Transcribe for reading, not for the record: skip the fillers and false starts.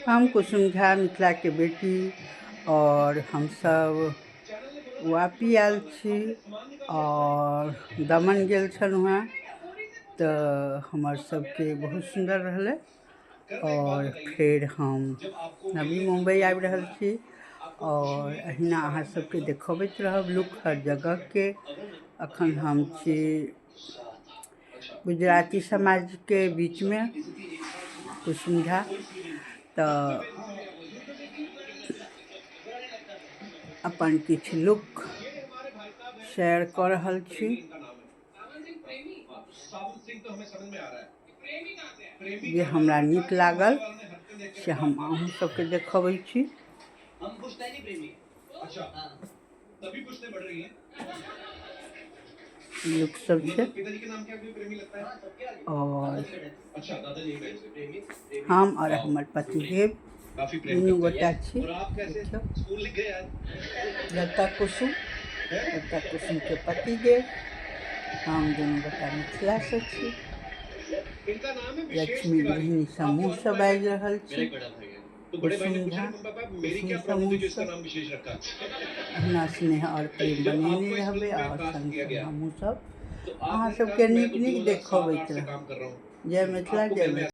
हम कुसुम झा मिथिलाके बेटी आओर हमसभ वापी आयल छी आओर दमन गेल छलहुँ हेँ तऽ हमर सबके बहुत सुन्दर रहलै। आओर फेर हम नवी मुम्बई आबि रहल छी आओर अहिना अहाँ सबके देखबैत रहब लुक हर जगहके। अखन हम छी गुजराती समाजके बीचमे कुसुम झा, तऽ अपन किछु लुक शेयर कऽ रहल छी जे हमरा नीक लागल से हम अहूँ सबके देखबै छी। लुक सब छै आओर हम आओर हमर पतिदेव दुनू गोटा छी। देखियौ, लता कुसुम, लता कुसुमके पतिदेव, हम दुनू गोटा मिथिलासँ छी। लक्ष्मी गृहिणी समूहसँ बाजि रहल छी, कुसुम झा, कुसुम समूहसँ। अहिना स्नेह आओर प्रेम बनेने रहबै आओर सङ्ग सङ्ग हमहूँ सब अहाँ सबके नीक नीक देखबैत रहब। जय मिथिला, जय मैथिली।